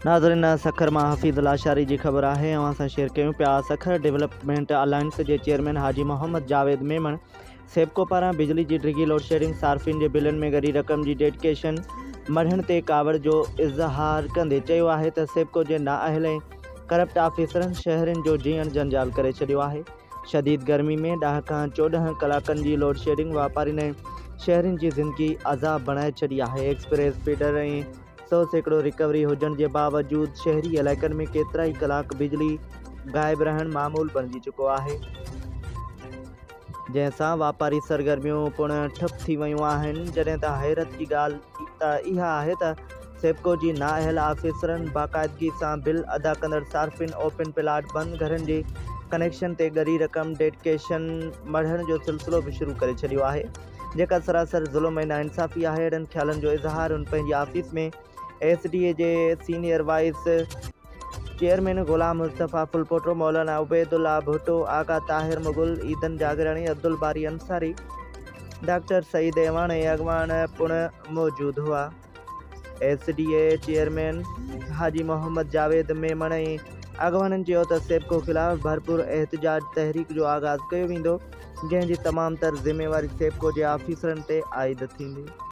ناظرين سکر مان حفيظ لاشاري جي خبر آهي اوهان سان شيئر ڪيون پيا سکر ڊولپمينٽ الائنس جي چيئرمين حاجي محمد جاويد ميمڻ سيپڪو پاران بجلي جي ڊگهي لوڊشيڊنگ صارفين جي بلن ۾ ڳري رقم جي ڊيڊڪيشن مڙهڻ تي ڪاوڙ جو اظهار ڪندي چيو آهي ته سيپڪو جي نااهل ۽ ڪرپٽ آفيسرن شهرين جو جيئڻ جنجال ڪري ڇڏيو آهي شديد گرمي ۾ ڏهه کان 14 ڪلاڪن جي لوڊشيڊنگ واپارين ۽ شهرين جي زندگي عذاب بڻائي ڇڏي آهي ايڪسپريس فيڊر ۽ 100% رڪوري هجڻ جي باوجود شهري علائقن ۾ ڪيترائي ڪلاڪ بجلي غائب رهڻ معمول بڻجي چڪو آهي، جنهن سان واپاري سرگرميون پڻ ٺپ ٿي ويون آهن، جڏهن ته حيرت جي ڳالهه ته اها آهي ته سيپڪو جي نااهل آفيسرن باقاعدگي سان بل ادا ڪندڙ صارفين اوپن پلاٽ بند گهرن جي ڪنيڪشن تي ڳري رقم ڊيڊڪيشن مڙهڻ جو سلسلو به شروع ڪري ڇڏيو آهي. جيڪا سراسر ظلم ۽ ناانصافي آهي، اهڙن خيالن جو اظهار هن پنهنجي آفيس ۾ ايس ڊي اي جي senior vice chairman Ghulam Mustafa Phulpoto, Maulana Ubaidullah Bhutto, Agha Tahir Mughal, Aidan Jagirani, Abdulbari Ansari, doctor Saeed Awan ۽ اڳواڻ پڻ موجود هئا. S D A chairman Haji Muhammad Javed Memon ۽ اڳواڻن چيو ته سيپڪو خلاف ڀرپور احتجاج تحريڪ جو آغاز ڪيو ويندو، جنهن جي تمام تر ذميواري سيپڪو جي آفيسرن تي عائد ٿيندي.